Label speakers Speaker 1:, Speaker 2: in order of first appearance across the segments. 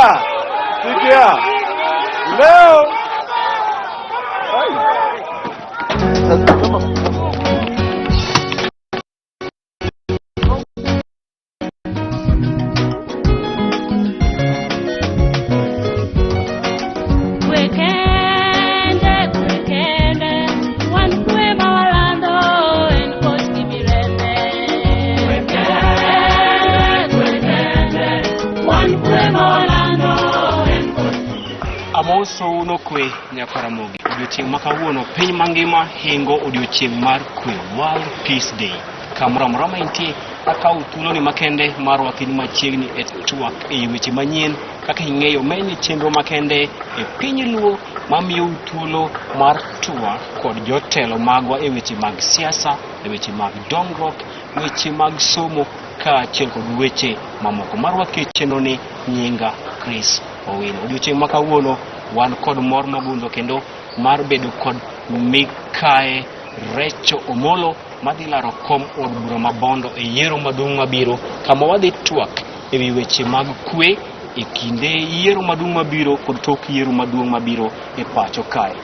Speaker 1: Sikia, sikia leo. Ai. Sasa
Speaker 2: Kwe kende, kwe kende, wan kwe ma walando en koch gi mirembe. Kwe kende, kwe kende, wan kwe ma walando en koch.
Speaker 3: Amosou nokwe nyakaramogi. Odiochieng' ma kawuono piny mangima hingo odiochieng' mar kwe, World Peace Day. Kamoro amora ma intie, akawo thuoloni makende mar rwakini machiegni e twak e weche manyien kaka ing'eyo meni chenro makende e piny Luo mamiyou thuolo mar twak kod jotelo magwa e weche mag siasa, e weche mag dongruok, weche mag somo kaachiel kod weche mamoko. Marwaki e chenro ni nyinga Chris Owino. Odiochieng' ma kawuono wan kod mor mogundho kendo mar bedo kod Mikae Recho Omolo madhi laro kom od bura ma Bondo e yiero maduong' mabiro kama wadhi twak e wi weche mag kwe e kinde yiero maduong' mabiro kod tok yiero maduong' mabiro e pacho kae.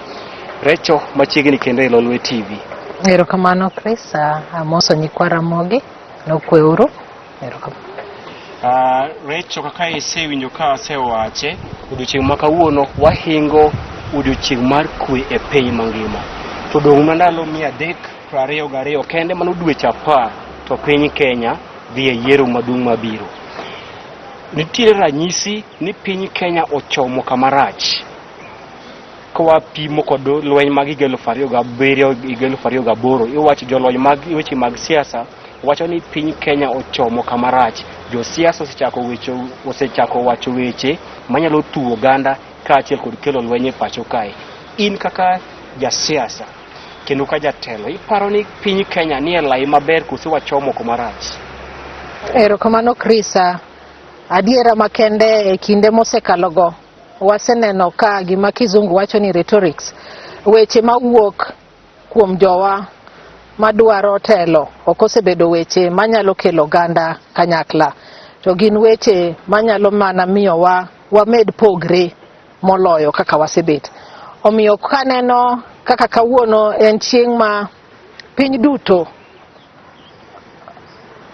Speaker 3: Recho machiegni kendo e Lolwe TV.
Speaker 4: Erokamano Chris, amoso nyikwa Ramogi, nokweuru. Erokamano.
Speaker 3: Recho kaka isewinjo ka asewache, odiochieng' ma kawuono wahingo odiochieng' mar kwe e piny mangima. To dong' mana ndalo 322 kende, mano dweche 10 to piny Kenya dhi e yiero maduong' mabiro. Nitiere ranyisi ni piny Kenya ochomo kama rach. Ka wapimo kod lweny mag higa 2007 higa 2008, iwacho jolony mag weche mag siasa wacho ni piny Kenya ochomo kama rach. Josiasa osechako wacho weche manyalo thuwo oganda kaachiel kod kelo lweny e pacho kae. In kaka jasiasa kendo ka jatelo, iparo ni piny Kenya nie lai maber koso wachomo kuma rach?
Speaker 4: Erokamano Chris, adiera makende e kinde mosekalogo waseneno ka gima kizungu wacho ni rhetorics, weche mawuok kuom jowa madwaro telo ok osebedo weche manyalo kelo oganda kanyakla, to gin weche manyalo mana miyowa wamed pogre moloyo kaka wasebet. Omiyo kaneno kaka kawuono en chieng' ma piny duto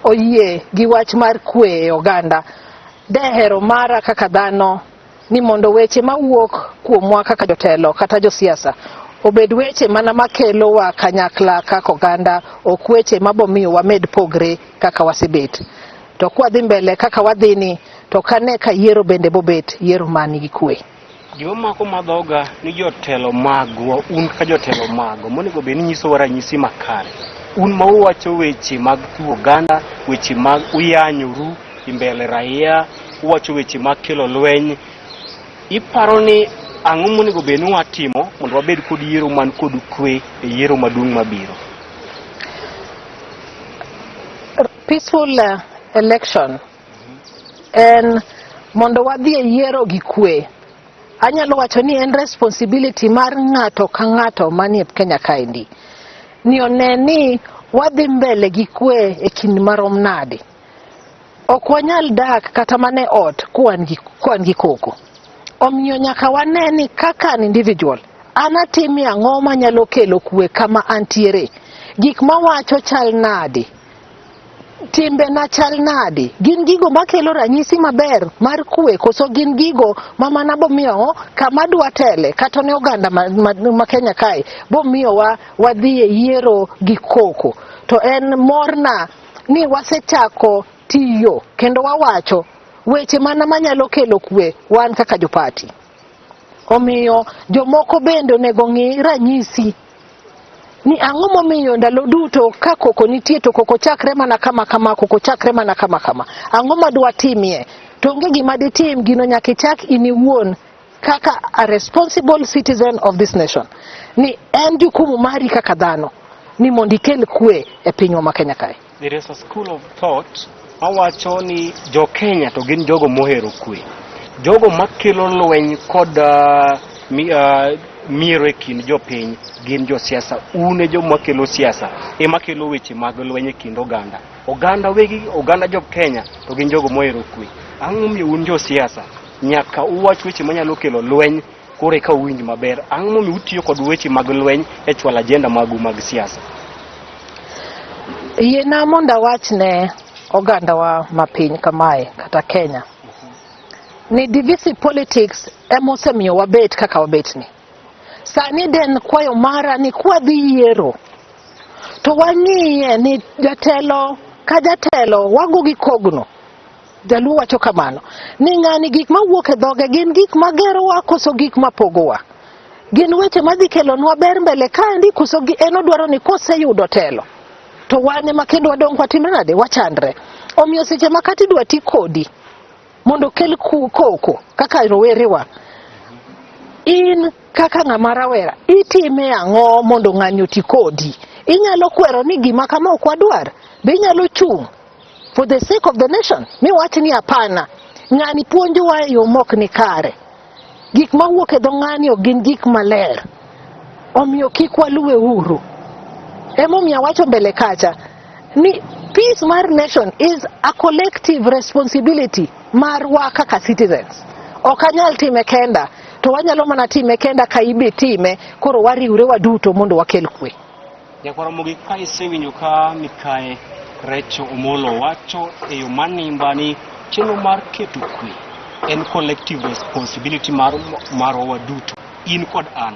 Speaker 4: oyie gi wach mar kwe e oganda, dehero mara kaka dhano ni mondo weche mawuok kuomwa kaka jotelo kata josiasa obed weche mana makelowa kanyakla kaka oganda, ok weche mabomiyo wamed pogre kaka wasebet. To kwadhi mbele kaka wadhini, to kane ka yiero bende bobet yiero man gi kwe.
Speaker 3: Gima mako madhoga ni jotelo magwa, un ka jotelo magwa, monego bed ni nyisowa ranyisi makare. Un ma uwacho weche mag thuwo oganda, weche mag uyanyoru e mbele raia, uwacho weche mag kelo lweny. Iparo ni ang'o monego bed ni watimo mondo wabed kod yiero man kod kwe e yiero maduong' mabiro?
Speaker 4: Peaceful election en mondo wadhi e yiero gi kwe. Anyalo wacho ni en responsibility mar ng'ato ka ng'ato manie Kenya kaendi ni one ni wadhi mbele gi kwe e kind marom nade. Ok wanyal dak kata mana e ot kwan gi koko. Omiyo nyaka wane ni kaka an individual, an atimie ang'o manyalo kelo kwe kama antiere. Gik mawacho chal nade? Timbena chal nade? Gin gigo makelo ranyisi maber mar kwe koso gin gigo ma mana bomiyo kama dwa tele kata ne oganda ma Kenya kae bomiyowa wadhi e yiero gi koko. To en morna ni wasechako tiyo kendo wawacho weche mana manyalo kelo kwe wan kaka jopati. Omiyo jomoko bende onego ng'i ranyisi ni ang'o momiyo ndalo duto ka koko nitie to koko chakre mana kama kama, koko chakre mana kama kama. Ang'o ma dwatimie? To onge gima ditim, gino nyaka ichak in iwuon kaka a responsible citizen of this nation. Ni en jukumu mari kaka dhano ni mondo ikel kwe e pinywa ma Kenya kae.
Speaker 3: There is a school of thought mawacho ni jo Kenya to gin jogo mohero kwe. Jogo makelo lweny kod miero e kind jopiny gin josiasa. Un e joma kelo siasa, ema kelo weche mag lweny e kind oganda. Oganda wegi, oganda jo Kenya to gin jogo mohero kwe. Ang'o momiyo un josiasa Nyaka uwach weche manyalo kelo lweny koro eka uwinj maber. Ang'o momiyo utiyo kod weche mag lweny e chwalo agenda magu mag siasa?
Speaker 4: Yiena mondo awach ne ogandawa ma piny kamae kata Kenya ni divisive politics ema osemiyo wabet kaka wabet ni. Sani den kwayo mara ni kwadhi yiero to wang'iye ni jatelo ka jatelo wago gi kogno. Jaluo wacho kamano ni ng'ani gik mawuok e dhoge gin gik magerowa koso gik mapogowa. Gin weche madhi kelonwa ber mbele kaendi koso en odwaro ni koseyudo telo to wan ema kendo wadong' watimre nade wachandre. Omiyo seche ma kata idwa ti kodi mondo okel koko kaka rowerewa, in kaka ng'ama rawera itime ang'o mondo ng'ani oti kodi? Inyalo kwero ni gima kama ok wadwar, be inyalo chung' for the sake of the nation miwach ni hapana, ng'ani puonjowa e yo mok ni kare, gik mawuok e dho ng'ani ok gin gik maler, omiyo kik waluwe uru. Emomiyo awacho mbele kacha ni peace mar nation is a collective responsibility marwa kaka citizens. Ok anyal time kenda, to wanyalo mana time kenda ka ibe time, koro wariwre waduto mondo wakel kwe.
Speaker 3: Nyakwar Ramogi, ka isewinjo ka Mikae Recho Omolo wacho e yo manimba ni chenro mar keto kwe en collective responsibility marwa waduto, in kod an.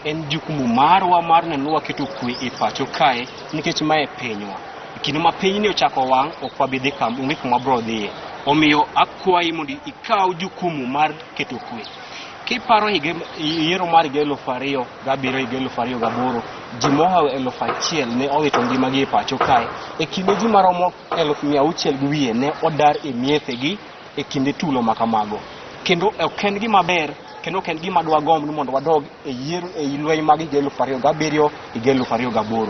Speaker 3: En jukumu marwa mar neno ni waketo kwe e pacho kae nikech mae pinywa. E kinde ma pinyni ochako wang', ok wabi dhi kam, onge kuma bro dhiye. Omiyo akwayi mondo ikaw jukumu mar keto kwe. Kiparo higa yiero mar higa 2007 higa 2008, ji mohawo 1000 ne owito ngimagi e pacho kae. E kinde ji maromo 600,000 gi wiye ne odar e miechegi e kinde tulo ma kamago. Kendo ok en gima ber, kendo ok en gima dwagomb ni mondo wadog e yiero e lweny mag higa 2007 higa 2008.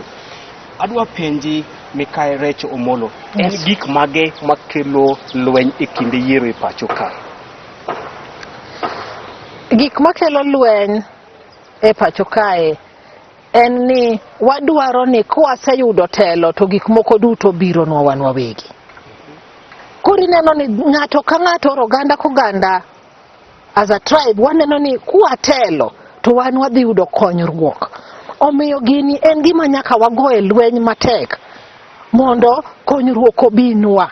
Speaker 3: Adwa penji Mikae Recho Omolo, en
Speaker 4: Yes.
Speaker 3: gik mage makelo lweny e kinde yiero e pacho kae?
Speaker 4: Gik makelo lweny e pacho kae en ni wadwaro ni kwaseyudo telo to gik moko duto bironwa wan wawegi. Koro ineno ni ng'ato ka ng'ato or oganda koganda as a tribe waneno ni kwatelo to wan wadhi yudo konyruok. Omiyo gini en gima nyaka wagoye lweny matek mondo konyruok obinwa.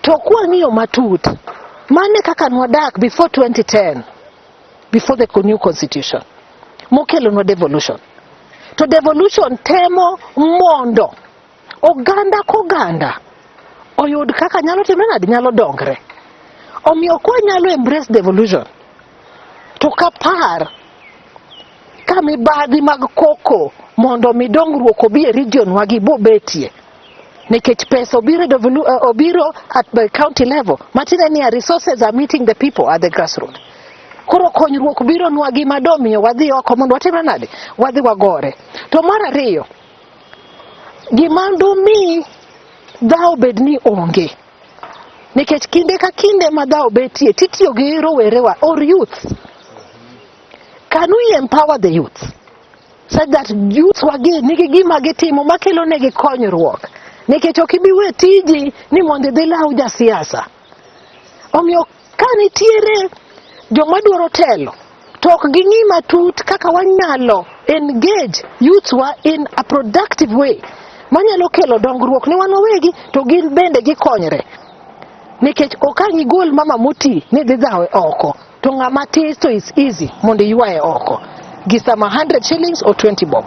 Speaker 4: To kwang'iyo matut, mane kaka nwadak before 2010, before the new constitution, mokelonwa devolution. To devolution temo mondo oganda koganda oyud kaka nyalo timre nade, nyalo dongre. Omiyo kwanyalo embrace devolution, to kapar ka mibadhi mag koko mondo mi dongruok obi e region wagi bobetie. Nikech pesa obiro, obiro at the county level, matiende ni resources are meeting the people at the grassroots. Koro konyruok biro nwa gi madomiyo wadhi oko mondo watimre nade, wadhi wagore. To mar ariyo, gima domi dhawo bed ni onge, nikech kinde ka kinde ma dhawo betie titiyo gi rowerewa or youth. Can we empower the youth such that youth wagi nigi gima gitimo makelo negi konyruok? Nikech ok ibi we tiji ni mondo idhi law jasiasa. Omiyo ka nitiere joma dwaro telo to ok ging'i matut kaka wanyalo engage youth wa in a productive way manyalo kelo dongruok ne wan wawegi to gin bende gikonyre. Nikech ok ang' igol mama moti ni dhi dhawe oko, to ng'ama tis to is easy mondo iywaye oko gi sama 100 shillings or 20 bob.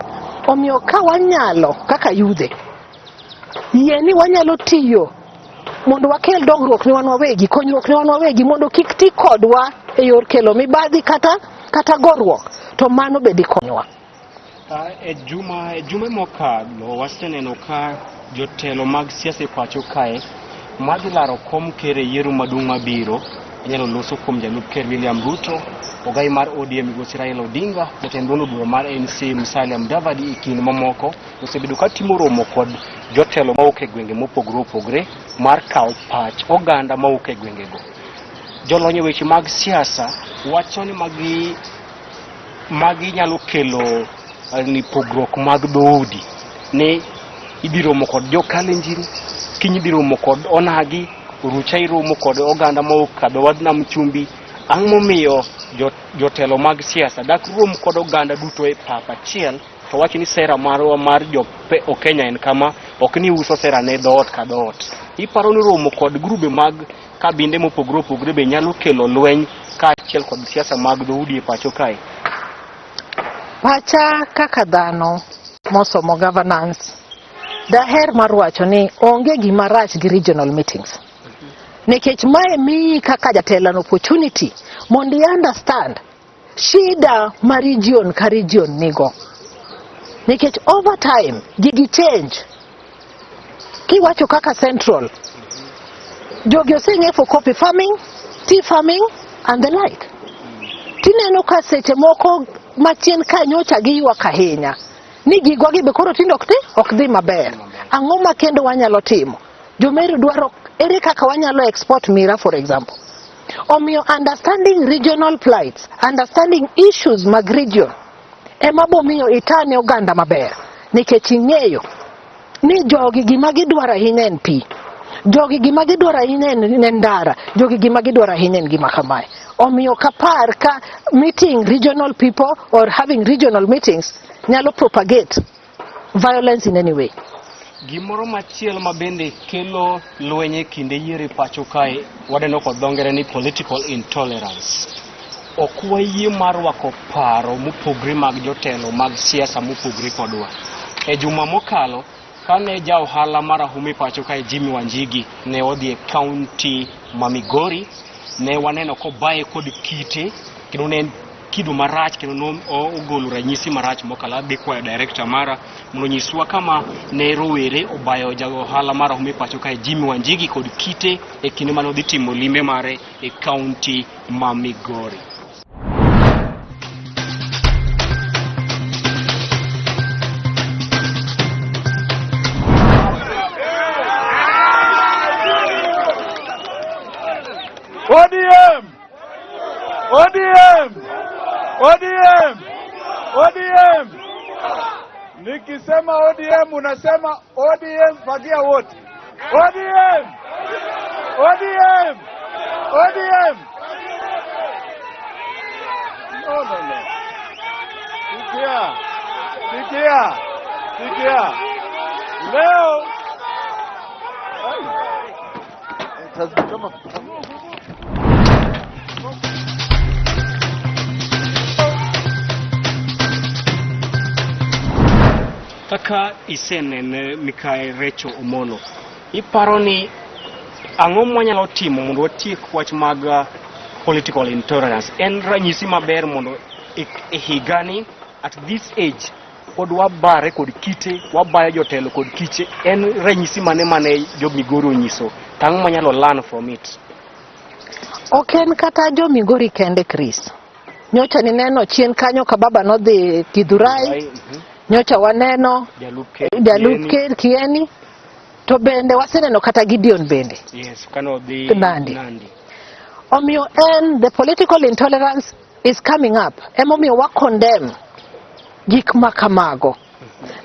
Speaker 4: Omiyo ka wanyalo kaka yudhe yie ni wanyalo tiyo mondo wakel dongruok ne wan wawegi, konyruok ne wan wawegi, mondo kik ti kodwa e yor kelo mibadhi kata goruok, to mano be dikonywa.
Speaker 3: E juma mokalo waseneno ka jotelo mag siasa e pacho kae madhi laro kom ker e yiero maduong' mabiro inyalo loso kuom jalup ker William Ruto, ogai mar ODM migosi Raila Odinga, jatend duond bura mar ANC Musalia Mudavadi e kind mamoko osebedo ka timo romo kod jotelo mawuok e gwenge mopogore opogore mar kawo pach oganda mawuok e gwengego. Jolony e weche mag siasa wacho ni magi nyalo kelo ni pogruok mag dhoudi ni idhi romo kod jo Kalenjin, kiny idhi romo kod Onagi. Orucha iromo kod oganda mowuok kadho wadh nam chumbi. Ang'o momiyo jotelo mag siasa dak rom kod oganda duto e pap achiel to wach ni sera marwa mar jo Kenya en kama, ok ni uso sera ne dhoot ka dhoot. Iparo ni romo kod grube mag kabinde mopogore opogore be nyalo kelo lweny kaachiel kod siasa mag dhoudi e pacho kae?
Speaker 4: Pacha kaka dhano mosomo governance, daher mar wacho ni onge gima rach gi regional meetings. Nikech mae miyi kaka jatelo an opportunity mondo i understand shida ma region ka region nigo. Nikech over time gigi change. Kiwacho kaka Central, jogi oseng'e for coffee farming, tea farming and the like. Tineno ka seche moko machien ka nyocha giywak ahinya ni gigwa gi be koro tinde ok dhi maber. Ang'o ma kendo wanyalo timo? Jomeru dwaro ere kaka wanyalo export mira, for example. Omiyo understanding regional plights, understanding issues mag region ema bomiyo itane oganda maber, nikech ing'eyo ni jogi gima gidwaro ahinya en pi, jogi gima gidwaro ahinya en ndara, jogi gima gidwaro ahinya en gima kamae. Omiyo kapar ka meeting regional people or having regional meetings nyalo propagate violence in any way.
Speaker 3: Gimoro machielo ma bende kelo lweny e kinde yiero e pacho kae wadendo kod dho ngere ni political intolerance. Ok wayie mar rwako paro mopogre mag jotelo mag siasa mopogre kodwa. E juma mokalo, kane ja ohala marahuma e pacho kae Jimmy Wanjigi ne odhi e kaunti ma Migori, ne waneno kobaye kod kite, kendo ne en kido marach, kendo ogolo ranyisi marach mokalo. Adhi kwayo director mara mondo onyiswa kama ne rowere obayo ja ohala marahuma e pacho kae Jimmy Wanjigi kod kite e kinde mane odhi timo limbe mare e kaunti ma Migori.
Speaker 1: ODM! ODM! ODM! ODM! Nikisema ODM unasema ODM, fagia wote. ODM! ODM! ODM! No, no, no. Sikia. Sikia. Sikia. Leo. Ay. It has become a.
Speaker 3: Kaka isenene Mikae Recho Omolo, iparo ni ang'o mwanyalo timo mondo watiek wach mag political intolerance? En ranyisi maber mondo e higani at this age pod wabare kod kite, wabayo jotelo kod kiche. En ranyisi mane mane jo Migori onyiso? To ang'o mwanyalo learn from it?
Speaker 4: Ok en kata jo Migori kende, Chris. Nyocha nineno chien kanyo ka baba nodhi Githurai, nyocha waneno
Speaker 3: Jalup ker
Speaker 4: jalup
Speaker 3: Kieni.
Speaker 4: ker Kieni, to bende waseneno kata Gideon bende.
Speaker 3: Yes, kane odhi
Speaker 4: Nandi.
Speaker 3: Nandi.
Speaker 4: Omiyo en the political intolerance is coming up. Emomiyo wa condemn gik ma kamago.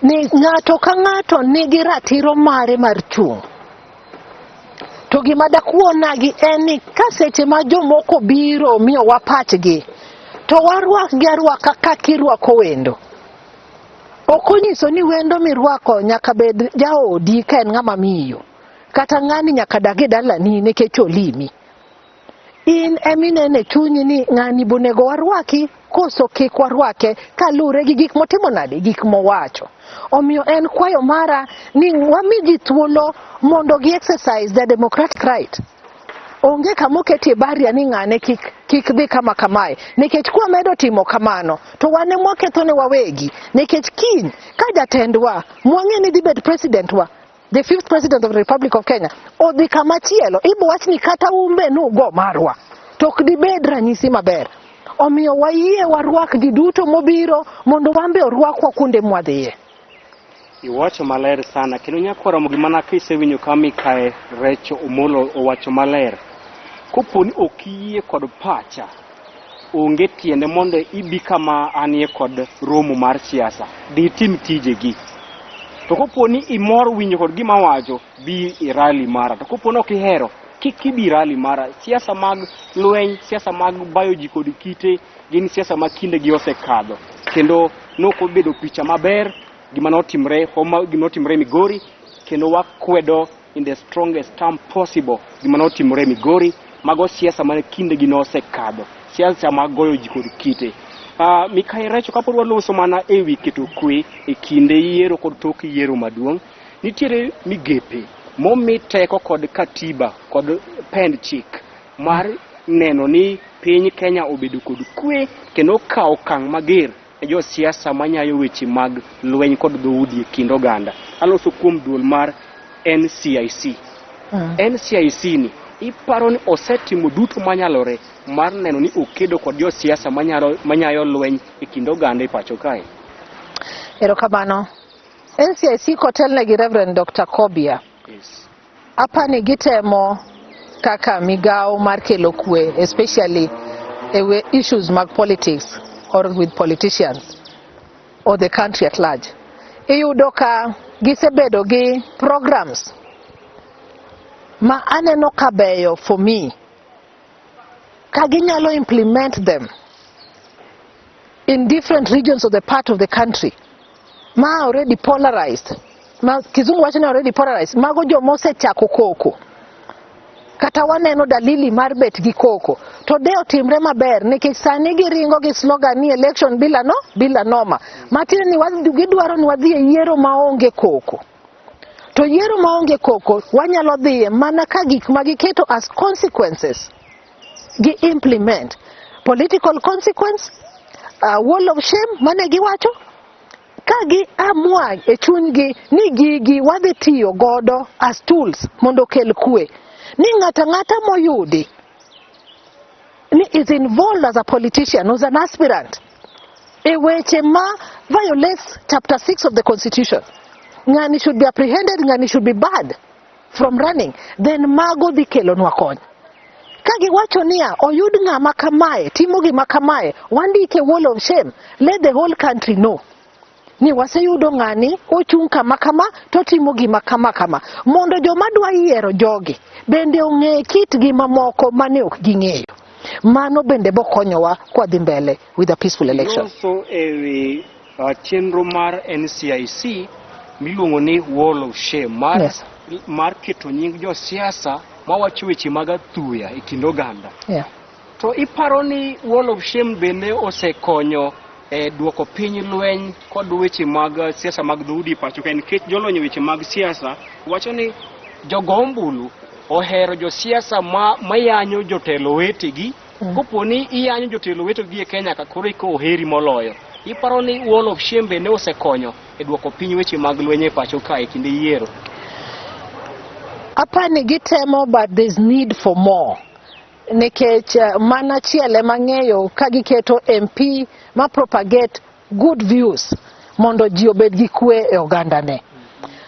Speaker 4: Ni ng'ato ka ng'ato nigi ratiro mare mar chung'. To gima dakuonagi en ni ka seche ma jomoko biro miyowa pachgi, to warwakgi arwaka kaka irwako wendo. Ok onyiso ni wendo mirwako nyaka bed jaodi ka en ng'ama miyo, kata ng'ani nyaka dag e dalani nikech olimi. In eminene e chunyi ni ng'ani bonego warwaki koso kik warwake kaluwore gi gik motimo nade, gik mowacho. Omiyo en kwayo mara ni wami ji thuolo mondo gi exercise their democratic right. Onge kama oketie barrier ni ng'ane kik dhi kama kamae, nikech kwamedo timo kamano to wan ema waketho ne wawegi, nikech kiny ka jatendwa mwang'e ni dhi bet president wa, the fifth president of the Republic of Kenya, odhi kama chielo, ibo wach ni kata umbe nugo marwa, to ok dibed ranyisi maber. Omiyo wayie warwak ji duto mobiro mondo wan be orwakwa kuonde mwadhiye.
Speaker 3: Iwacho maler sana kendo nyakwara Ramogi, mana kisewinjo ka Mikae Recho Omolo owacho maler, kopo ni ok iyie kod pacha, onge tiende mondo ibi kama anie kod romo mar siasa, dhi itim tijegi. To kopo ni imor winjo kod gima awacho, bi e rally mara. To kopo ni ok ihero, Kik ibi rally mara. Siasa mag lweny, siasa mag bayo ji kod kite gin siasa ma kindegi osekadho. Kendo nokobedo picha maber gima notimre Homa, gima notimre Migori, kendo wakwedo in the strongest term possible gima notimore Migori. Mago siasa ma kindegi nosekadho, siasa mag goyo ji kod kite. Mikai Recho, kapod waloso mana ewi keto kwe e kinde yiero kod tok yiero maduong', nitiere migepe momi teko kod katiba kod pend chik mar neno ni piny Kenya obedo kod kwe kendo kawo okang' mager ne josiasa manyayo weche mag lweny kod dhoudi e kind oganda. Aloso kuom duol mar NCIC. NCIC ni iparo ni osetimo duto manyalore mar neno ni okedo kod josiasa manyayo lweny e kind oganda e pacho kae?
Speaker 4: Erokamano. NCIC kotelne gi Reverend Dr. Kobia. Apani gitemo kaka migawo mar kelo kwe, especially e issues mag politics or with politicians or the country at large. Iyudo ka gisebedo gi programs ma aneno ka beyo for me ka ginyalo implement them in different regions of the part of the country ma already polarized, ma kizungu wacho ni already polarized, mago joma osechako koko kata waneno dalili mar bet gi koko to de otimre maber, nikech sani giringo gi slogan ni election bila no bila noma, matiende ni gidwaro ni wadhi e yiero maonge koko. To yiero maonge koko wanyalo dhiye mana ka gik ma giketo as consequences gi implement political consequence, wall of shame mane giwacho ka gi amua e chunygi ni gigi wadhi tiyo godo as tools mondo okel kwe, ni ng'ato ang'ata moyudi ni is involved as a politician or as an aspirant e weche ma violates chapter 6 of the constitution, ng'ani should be apprehended, ng'ani should be barred from running, then mago dhi kelonwa kony. Ka giwacho niya oyud ng'ama kamae timo gima kamae, wandike wall of shame, let the whole country know ni waseyudo ng'ani ochung' kama kama to timo gima kama kama, mondo joma dwa yiero jogi bende ong'e kitgi mamoko mane ok ging'eyo. Mano bende bokonyowa kwadhi mbele with a peaceful election.
Speaker 3: Loso ewi chenro mar NCIC miluongo ni wall of shame mar, mar keto nying josiasa mawacho weche mag athuya e kind oganda. To iparo ni wall of shame bende osekonyo e duoko piny lweny kod weche mag siasa mag dhoudi e pacho ka? Nikech jolony e weche mag siasa wacho ni jogo ombulu ohero josiasa ma mayanyo jotelo wetegi. Kopo ni iyanyo jotelo wetegi e Kenya ka koro iko oheri moloyo. Iparo ni wall of shame bende osekonyo e duoko piny weche mag lweny e pacho ka e kinde yiero?
Speaker 4: Apani gitemo, but there's need for more, nikech mana achiel ema ng'eyo ka giketo MP ma propagate good views mondo ji obed gi kwe e oganda ne.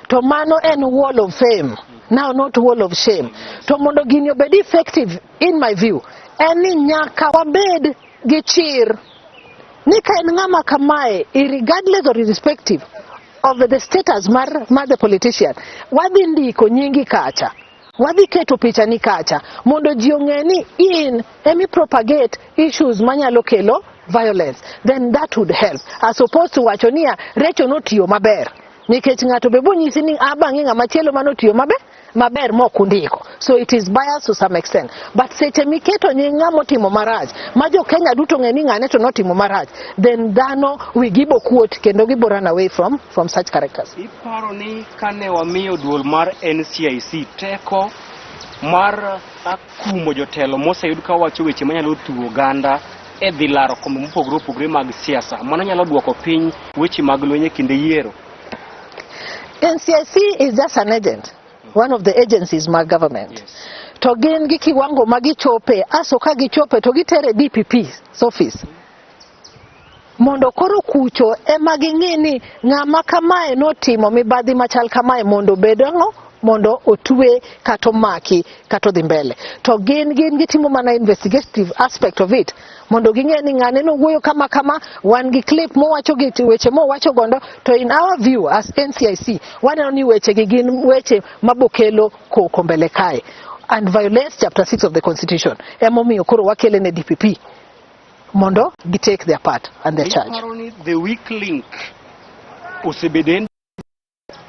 Speaker 4: To mano en wall of fame now, not wall of shame. To mondo gini obed effective, in my view, en ni nyaka wabed gi chir ni ka en ng'ama kamae, regardless or irrespective of the status mar the politician, wadhi ndiko nyingi kacha, wadhi keto picha ni kacha mondo ji ong'e ni in emi propagate issues manyalo kelo violence. Then that would help, as opposed to wacho niya Recho notiyo maber, nikech ng'ato be bonyisi ni abang'e ng'ama chielo manotiyo maber maber mok undiko. So it is biased to some extent, but seche miketo nying ng'ama otimo marach ma jo Kenya duto ng'e ni ng'ane to notimo marach, then dhano wigi bo kuot kendo gibo run away from such characters.
Speaker 3: Iparo ni kane wamiyo duol mar NCIC teko mar kumo jotelo moseyud kawacho weche manyalo thuo oganda e dhi laro kombe mopogore opogore mag siasa, mano nyalo duoko piny weche mag lweny e kinde yiero?
Speaker 4: NCIC is just an agent, one of the agencies mag government. To gin gi kiwango ma gichope, aso ka gichope to gitere DPP office. Mondo koro kucho ema ging'i ni ng'ama kamae notimo mibadhi machal kamae mondo obed ang'o, mondo otwe kata omaki kata odhi mbele. To gin gitimo mana investigative aspect of it mondo ging'e ni ng'ane nowuoyo kama kama, wan gi clip mowacho gi weche mowacho gondo. To in our view as NCIC, waneno ni weche gi gin weche mabokelo koko mbele kae. and violates chapter 6 of the constitution. Emomiyo koro wakele ne DPP mondo gi take their part and their charge.
Speaker 3: Iparo ni the weak link osebedo en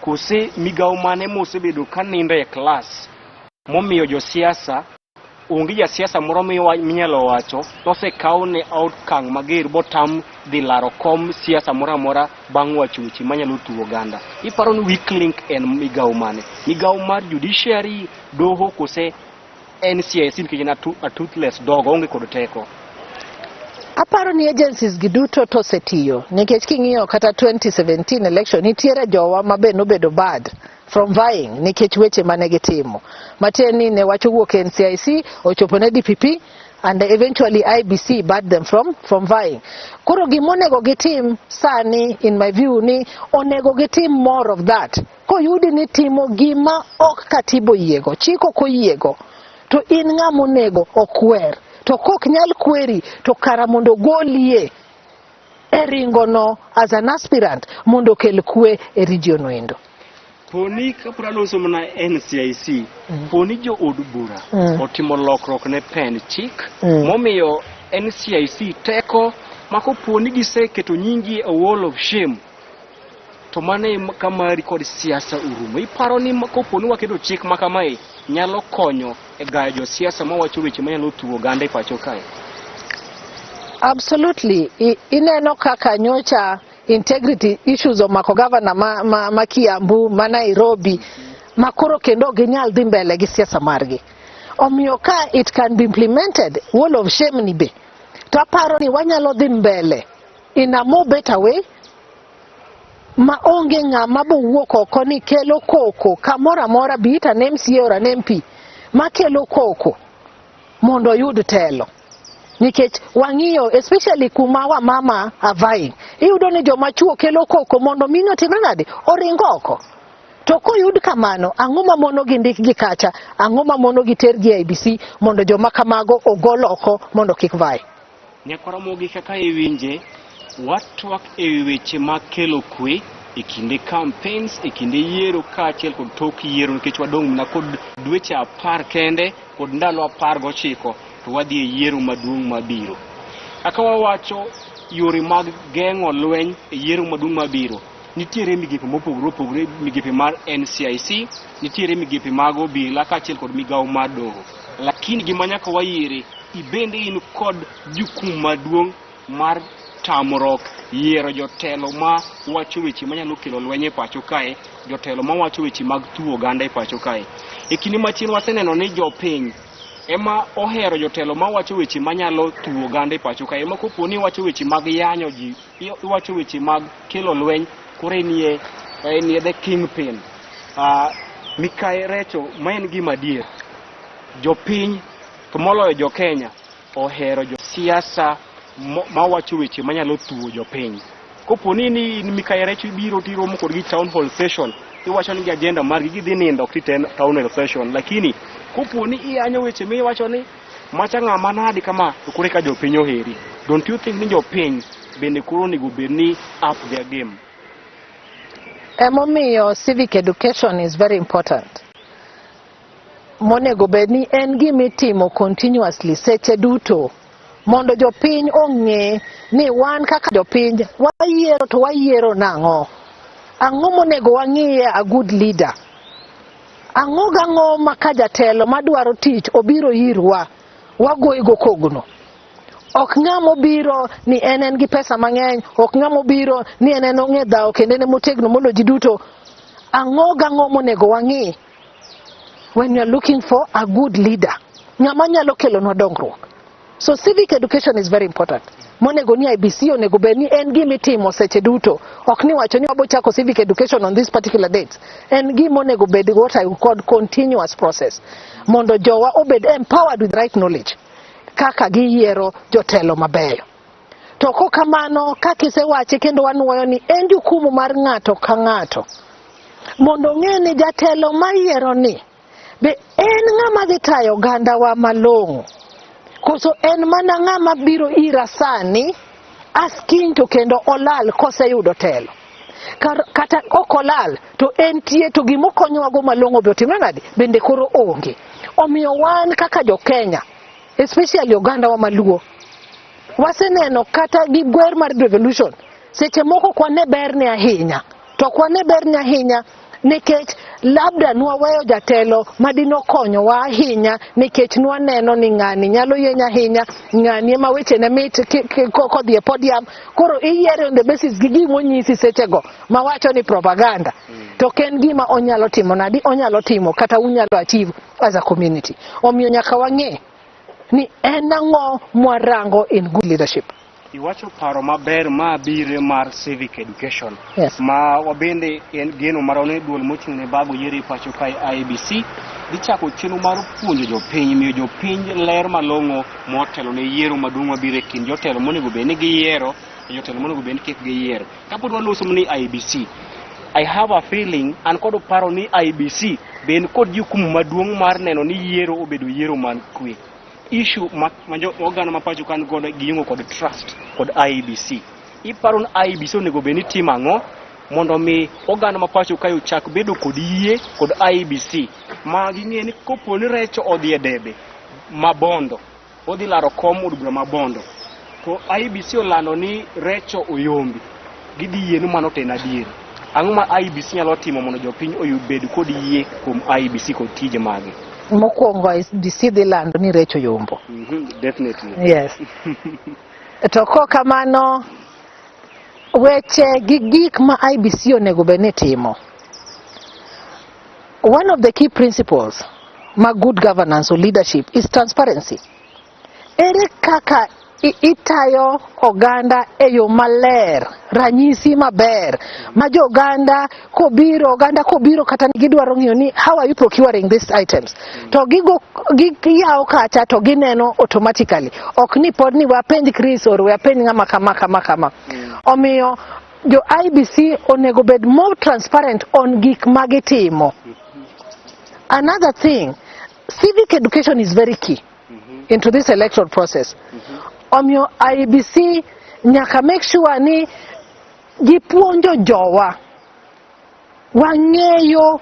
Speaker 3: kose migawo mane mosebedo ka nindo e klas momiyo josiasa onge jasiasa moro minyalo wacho nosekawne okang' mager botam dhi laro kom siasa moro amora bang' wacho weche manyalo tuo oganda. Iparo ni weak link en migawo mane? Migawo mar judiciary, doho kose NCIC nikech en a toothless dog oonge kod teko.
Speaker 4: Aparo ni agencies gi duto to osetiyo nikech king'iyo kata 2017 election, nitiere jowa ma be nobedo bad from vying nikech weche mane gitimo, matiende ni ne wach owuok e NCIC ochopo ne DPP and eventually IEBC barred them from vying. Koro gimonego gitim sani, in my view, ni onego gitim more of that. Koyudi ni timo gima ok katiba oyiego, chik ok oyiego, to in ng'ama onego okwer. To kok nyal kweri, to kara mondo golie e ringono as an aspirant mondo okel kwe e region endo.
Speaker 3: Poni kapod aloso mana NCIC, poni jo od bura otimo lokruok ne pend chik momiyo NCIC teko ma koponi giseketo nyingi e wall of shame, to mano e kamari kod siasa orumo. Iparo ni koponi waketo chik ma kamae nyalo konyo e gayo josiasa mawacho weche manyalo thuo oganda e pacho kae?
Speaker 4: Absolutely. Ineno kaka nyocha integrity issues omako governor ma Kiambu, ma Nairobi, ma koro kendo ok ginyal dhi mbele gi siasa margi. Omiyo ka it can be implemented, wall of shame ni be, to aparo ni wanyalo dhi mbele in a more better way ma onge ng'ama bowuok oko ni kelo koko kamoro amora, be it an MCA or an MP, makelo koko mondo oyud telo. Nikech wang'iyo especially kuma wamama are vying, iyudo ni joma chuo kelo koko mondo mine otimre nade, oring oko. To koyud kamano, ang'o ma mono gi ndik gi kacha? Ang'o ma mono gi ter gi IEBC mondo joma kamago ogol oko mondo kik vie?
Speaker 3: Nyakwaramogi, kaka iwinje, watwak e wi weche mag kelo kwe e kinde campaigns, e kinde yiero kaachiel kod tok yiero, nikech wadong' mana kod dweche 10 kende kod ndalo 19 to wadhi e yiero maduong' mabiro. Kaka wawacho, yore mag geng'o lweny e yiero maduong' mabiro, nitiere migepe mopogore opogore, migepe mar NCIC, nitiere migepe mag obila kaachiel kod migawo mar doho. Lakini gima nyaka wayiere, ibende in kod jukumu maduong' mar tamruok yiero jotelo ma wacho weche manyalo kelo lweny e pacho kae, jotelo mawacho weche mag thuo oganda e pacho kae. E kinde machien waseneno ni jopiny ema ohero jotelo mawacho weche manyalo thuo oganda e pacho kae. Ema kopo ni iwacho weche mag yanyo ji, iwacho weche mag kelo lweny, koro enie the kingpin. Mikayi Recho, ma en gima adier. Jopiny to moloyo jo Kenya ohero josiasa mawacho weche manyalo thuo jopiny. Kopo ni in Mikayi Recho ibiro tiromo kodgi town hall session, iwacho ni gi agenda margi gidhi nindo ok ti town hall session. Lakini kopo ni iyanyo weche miwacho ni macha ng'ama nadi kama, to koro eka jopiny oheri. Don't you think ni jopiny bende koro onego bed ni up their game?
Speaker 4: Emomiyo civic education is very important. Monego bed ni en gima itimo continuously seche duto mondo jopiny ong'e ni wan kaka jopiny wayiero to wayiero nang'o. Ang'o monego wang'iye a good leader? Ang'o gang'o ma ka jatelo madwaro tich obiro irwa, wagoyo kogno. Ok ng'ama obiro ni en gi pesa mang'eny, ok ng'ama obiro ni en ong'e dhawo kendo en motegno molo ji duto. Ang'o gang'o monego wang'i when you are looking for a good leader? Ng'ama nyalo kelonwa dongruok. So civic education is very important. Monego ni IEBC onego bed ni en gima itimo seche duto. Ok ni wacho ni wabo chako civic education on this particular date. En gima onego bed what I would call continuous process. Mondo jowa obed empowered with right knowledge. Kaka giyiero jotelo mabeyo. To kokamano, kaka isewache kendo wanuoyo ni en jukumu mar ng'ato ka ng'ato. Mondo ong'e ni jatelo mayiero ni be en ng'ama dhi tayo ogandawa malong'o. Koso en mana ng'ama biro ira sani as kiny to kendo olal koseyudo telo. Kata ok olal to entie to gimokonyowago malong'o be otimre nade? Bende koro onge. Omiyo wan kaka jo Kenya, especially oganda wa maluo, waseneno kata gi gwer mar devolution seche moko ok wane berne ahinya, to ok wane berne ahinya nikech labda nwaweyo jatelo madinokonyowa ahinya, nikech nwaneno ni ng'ani nyalo yenyo ahinya, ng'ani ema wechene mit kodhi e podium. Koro iyiere on the basis gi gimonyisi sechego mawacho ni propaganda, to ok en gima onyalo timo nadi, onyalo timo kata unyalo achieve as a community. Omiyo nyaka wang'e ni en ang'o mwarango in good leadership.
Speaker 3: Iwacho paro maber ma biro mar civic education.
Speaker 4: Yes.
Speaker 3: Ma wabende en geno marwa ni duol mochung' ne bago yiero e pacho kae, IEBC, dhi chako chenro mar puonjo jopiny, miyo jopiny ler malong'o motelo ne yiero maduong' mabiro e kind jotelo monego bed ni giyiero to jotelo monego bed ni kik giyier. Kapod waloso ni IEBC, I have a feeling, an kod paro ni IEBC be en kod jukumu maduong' mar neno ni yiero obedo yiero man kwe. Issue ma oganda ma pacho kan godo gionge kod trust kod IEBC. Iparo ni IEBC onego bed ni timo ang'o mondo mi oganda ma pacho kae ochak bedo kod yie kod IEBC, ma ging'e ni kopo ni Recho odhi e debe ma Bondo, odhi laro kom od bura ma Bondo, to IEBC olando ni Recho oyombi, gidhi yie ni mano to en adier? Ang'o ma IEBC nyalo timo mondo jopiny oyud bed kod yie kuom IEBC kod tije mage?
Speaker 4: Mokwongo, IEBC dhi lando ni Recho yombo.
Speaker 3: Definitely.
Speaker 4: Yes. To kok kamano, weche gi gik ma IEBC onego bed ni timo, one of the key principles ma good governance or leadership is transparency. Ere kaka itayo oganda e yo maler, ranyisi maber ma jo oganda kobiro, oganda kobiro kata gidwaro ng'iyo ni how are you procuring these items, to gigo giyawo kacha to gineno automatically, ok ni pod ni wapenj Chris or wapenj ng'ama kama kama kama. Omiyo jo IEBC onego bed more transparent on gik ma gitimo. Another thing, civic education is very key into this electoral process. Omiyo IEBC nyaka make sure ni gipuonjo jowa wang'eyo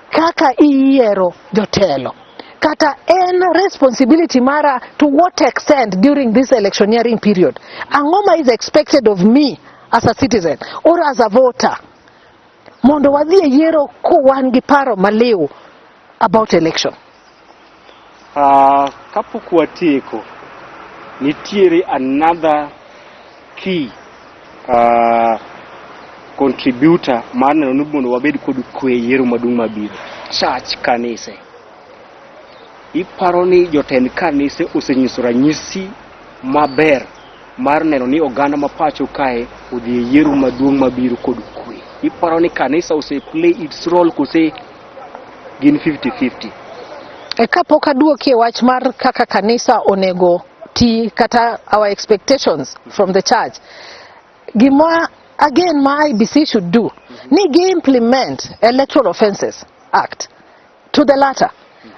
Speaker 4: kaka iyiero jotelo, kata en responsibility mara to what extent during this electioneering period, ang'o ma is expected of me as a citizen or as a voter, mondo wadhi e yiero ko wan gi paro maliw about election.
Speaker 3: Kapok watieko, nitiere another key contributor mar neno ni mondo wabed kod kwe e yiero maduong' mabiro. Church, kanise. Iparo ni jotend kanise osenyiso ranyisi maber mar neno ni oganda ma pacho kae odhi e yiero maduong' mabiro kod kwe? Iparo ni kanisa ose play its role kose gin 50-50?
Speaker 4: E kapok aduoki e wach mar kaka kanisa onego ti kata our expectations from the church, gima again ma IEBC should do ni gi implement Electoral Offences Act to the letter,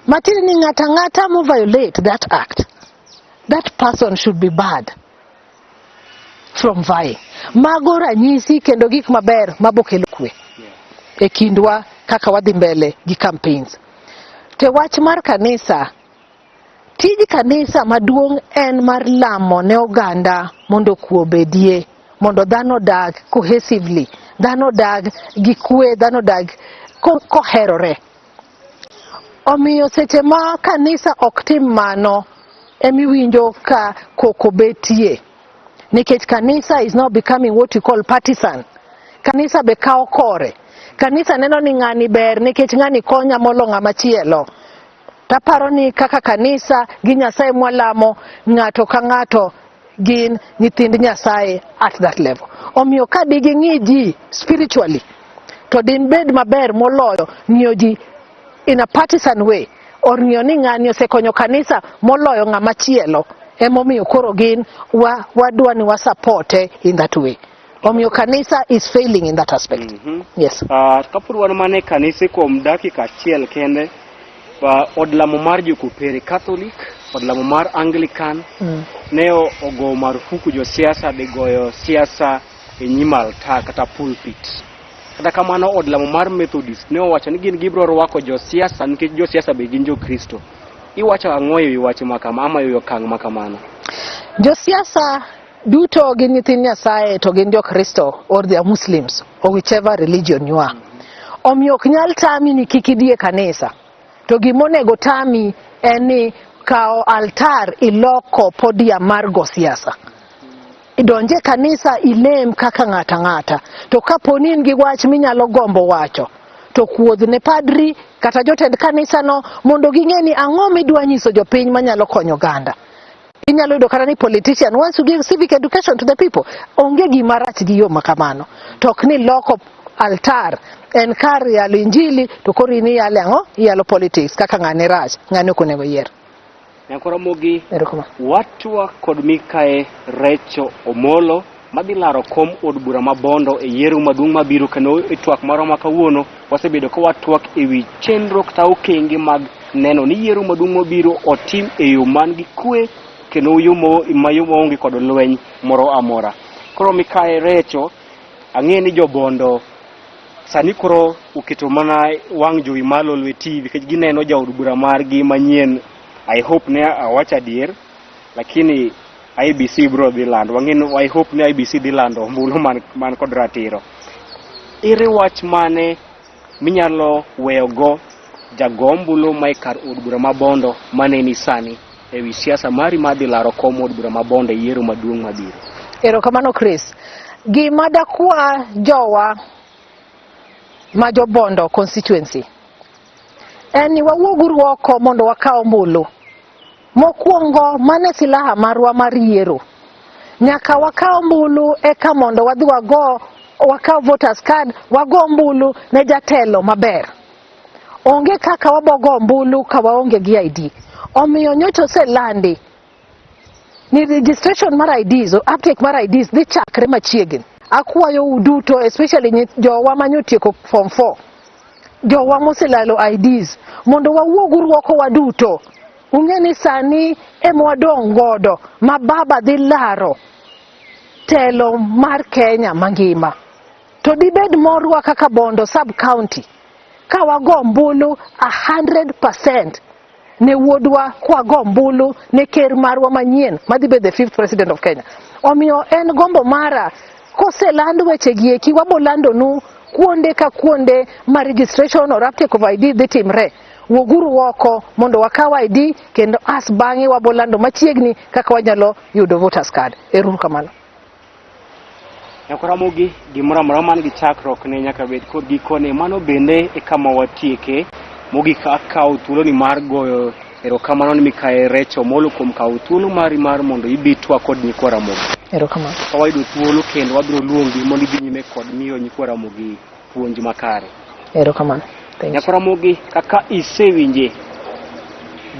Speaker 4: matiende ni ng'ata ang'ata mo violate that act, that person should be barred from vying. Mago ranyisi kendo gik maber mabokelo kwe e kindwa kaka wadhi mbele gi campaigns. To wach mar kanisa, tij kanisa maduong' en mar lamo ne oganda mondo kwe obedie, mondo dhano odag cohesively, dhano odag gi kwe, dhano odag koherore. Omiyo seche ma kanisa ok tim mano, emiwinjo ka koko betie, nikech kanisa is now becoming what you call partisan. Kanisa be kawo kore, kanisa neno ni ng'ani ber nikech ng'ani konya molo ng'ama chielo. Taparo ni kaka kanisa gi Nyasaye mwalamo, ng'ato ka ng'ato gin nyithind Nyasaye at that level. Omiyo ka diging'i ji spiritually, to din bed maber moloyo ng'iyo ji in a partisan way or ng'iyo ni ng'ani osekonyo kanisa moloyo ng'ama chielo, emomiyo koro gin wa wadwa ni wa support in that way. Omiyo kanisa is failing in that aspect. Yes.
Speaker 3: Kapod wan mana e kanise kuom dakika achiel kende, od lamo mar jokopere Catholic, od lamo mar Anglican ne ogo marufuku josiasa dhi goyo siasa e nyim altar kata pulpit. Kata kamano, od lamo mar Methodist ne owacho ni gin gibiro rwako josiasa nikech josiasa be gin jokristo. Iwacho ang'o ewi wach ma kama ama ewi okang' ma kamano?
Speaker 4: Josiasa duto gin nyithind Nyasaye to gin Jokristo or they are Muslims or whichever religion you are. Omiyo ok nyal tami ni kik idhi e kanisa. To gimonego tami en ni kawo altar iloko podium mar go siasa. Idonje kanisa ilem kaka ng'ata ng'ata. To kapo ni in gi wach minyalo gombo wacho, to kuodh ne padri kata jotend kanisa no mondo ging'e ni ang'o midwa nyiso jopiny manyalo konyo oganda. Inyalo yudo kata ni politician wants to give civic education to the people. Onge gima rach gi yo ma kamano. To ok ni loko altar en kar yalo injili to koro in iyalo ang'o? Iyalo politics kaka ng'ane rach, ng'ane ok onego yier.
Speaker 3: Nyako Ramogi,
Speaker 4: Erokamano.
Speaker 3: watwa kod mikae Recho Omolo madhi laro kom od bura ma Bondo e yiero maduong' mabiro kendo e twak marwa ma kawuono wasebedo ka watwak e wi chenro kata okenge mag neno ni yiero maduong' mabiro otim e yo man gi kwe kendo yo maonge kod lweny moro amora. Koro mikae Recho, ang'e ni jobondo sani koro oketo mana wang' jowi mar Lolwe TV nikech gineno jaod bura margi manyien. I hope ne awacho adier, lakini IEBC biro dhi lando. Wang'e ni I hope ni IEBC dhi lando ombulu man kod ratiro. Ere wach mane minyalo weyogo jago ombulu ma e kar od bura ma Bondo maneni sani ewi siasa mari mar dhi laro kom od bura ma Bondo e yiero maduong' mabiro?
Speaker 4: Erokamano Chris. Gima dakwa jowa ma jobondo constituency en ni wawuoguru oko mondo wakaw ombulu. Mokwongo mane silaha marwa mar yiero. Nyaka wakaw ombulu eka mondo wadhi wago wakaw voters card wago ombulu ne jatelo maber. Onge kaka wabogo ombulu ka waonge gi ID. Omiyo nyocha oselandi ni registration mar IDs or uptake mar IDs dhi chakre machiegni. Akwayo u duto especially jowa manyotieko form 4 jowa moselalo IDs mondo wawuoguru oko waduto. Ung'e ni sani ema wadong' godo ma baba dhi laro telo mar Kenya mangima. To dibed morwa kaka Bondo sub county ka wago ombulu 100% ne wuodwa kwago ombulu ne ker marwa manyien madhi bedo the fifth president of Kenya. Omiyo en gombo mara koseland weche gi eki wabolandonu kuonde ka kuonde ma registration or uptake of ID dhi timre. Wuoguru oko mondo wakaw ID kendo as bang'e wabolando machiegni kaka wanyalo yudo voters card. Ero uru kamano.
Speaker 3: Nyako Ramogi, gimoro amora man gi chakruok ne nyaka bed kod gikone. Mano bende e kama watieke. Mogik akawo thuoloni mar goyo erokamano ni mikae Recho Omolo kuom kawo thuolo mari mar mondo ibi twak kod nyikwa Ramogi.
Speaker 4: Erokamano.
Speaker 3: Ka wayudo thuolo kendo wabiro luongi mondo idhi nyime kod miyo nyikwa Ramogi puonj makare.
Speaker 4: Erokamano. Thank you.
Speaker 3: Nyako Ramogi, kaka isewinje,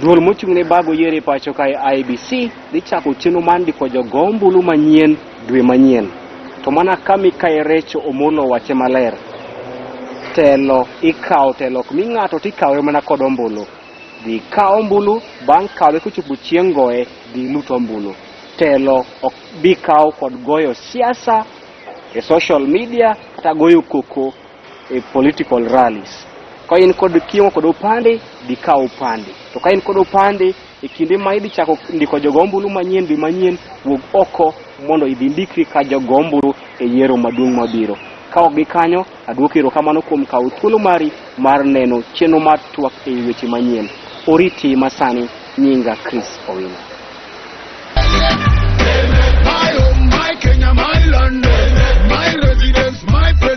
Speaker 3: duol mochung' ne bago yiero e pacho kae IEBC dhi chako chenro mar ndiko jogo ombulu manyien dwe manyien. To mana ka mikae Recho Omolo owache maler, telo ikawo telo ok mi ng'ato tikawe mana kod ombulu. Dhi ikaw ombulu, bang' kawe kochopo chieng' goye, dhi ilut ombulu. Telo ok bi kaw kod goyo siasa e social media kata goyo koko e political rallies. Ka in kod kiong'o kod opande, dhi kaw opande. To ka in kod opande, e kinde ma idhi chako ndiko jogo ombulu manyien dwe manyien, wuog oko mondo idhi ndikri ka jogo ombulu e yiero maduong' mabiro. Ka ok gi kanyo, aduoko erokamano kuom kawo thuolo mari mar neno chenro mar twak e weche manyien. Oriti masani, nyinga Chris Owino.
Speaker 5: My home, my Kenya, my land, my residence, my president.